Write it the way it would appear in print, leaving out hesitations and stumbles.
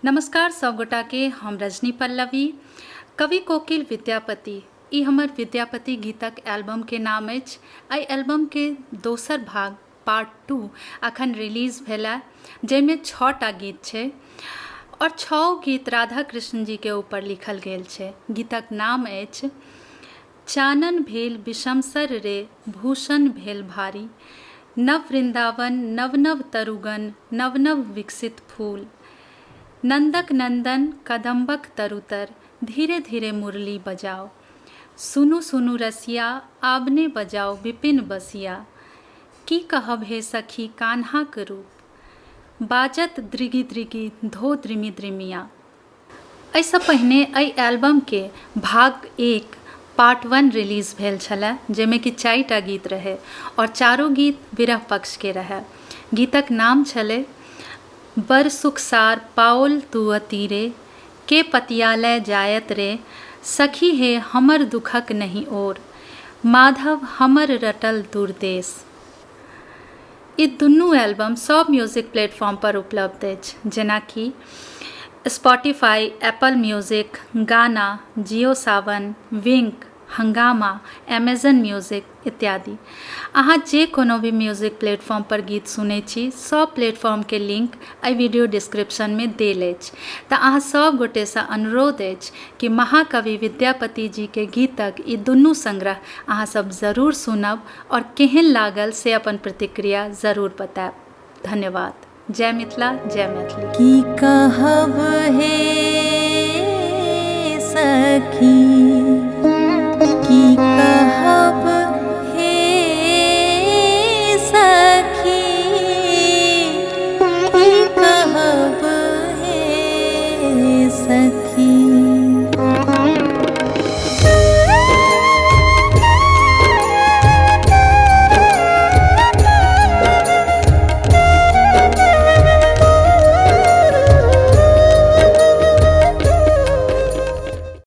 नमस्कार सब गोटाके, हम रजनी पल्लवी। कवि कोकिल विद्यापति ई हमर विद्यापति गीतक एल्बमके नाम अछि। एहि एल्बमके दोसर भाग पार्ट 2 अखन रिलीज भेला, जाहिमे 6टा गीत छै और 6 गीत राधा कृष्ण जी के ऊपर लिखल गेल छै। गीतक नाम अछि चानन भेल विषमसर रे भूषण भेल भारी, नव वृन्दावन नव नव तरुगन नव नव विकसित फूल, नन्दक नन्दन कदम्बक तरुतर धीरे धीरे मुरली बजाओ, सुनु सुनु रसिया आबने बजाओ विपिन बसिया, की कहब हे सखी कान्हाक रूप, बाजत द्रिगी द्रिगी धो द्रिमी द्रिमिया। एहिसँ पहिने एहि एल्बमके भाग 1 पार्ट 1 रिलीज भेल छलए, जाहिमे कि 4टा गीत रहै आओर चारो गीत विरह पक्षके रहै। गीतक नाम छलै बड़ सुखसार पाओल तुअ तीरे, के पतियालय जायत रे, सखी हे हमर दुखक नहि ओर, माधव हमर रटल दुर्देश। ई दुनू एल्बम सब म्यूजिक प्लेटफॉर्म पर उपलब्ध अछि, जेनाकि Spotify, Apple Music, Gaana, Jio Saavn, Wynk, Hungama, Amazon Music इत्यादि। अहाँ जे कोनो भी म्यूजिक प्लेटफॉर्म पर गीत सुनै छी, सब प्लेटफॉर्मके लिंक एहि वीडियो डिस्क्रिप्शनमे देल अछि। तऽ अहाँ सब गोटेसँ अनुरोध अछि कि महाकवि विद्यापति जीके गीतक ई दुनू संग्रह अहाँ सब जरूर सुनब और केहन लागल से अपन प्रतिक्रिया जरूर बतायब। धन्यवाद। जय मिथिला, जय मैथिली। की कहब हे सखी।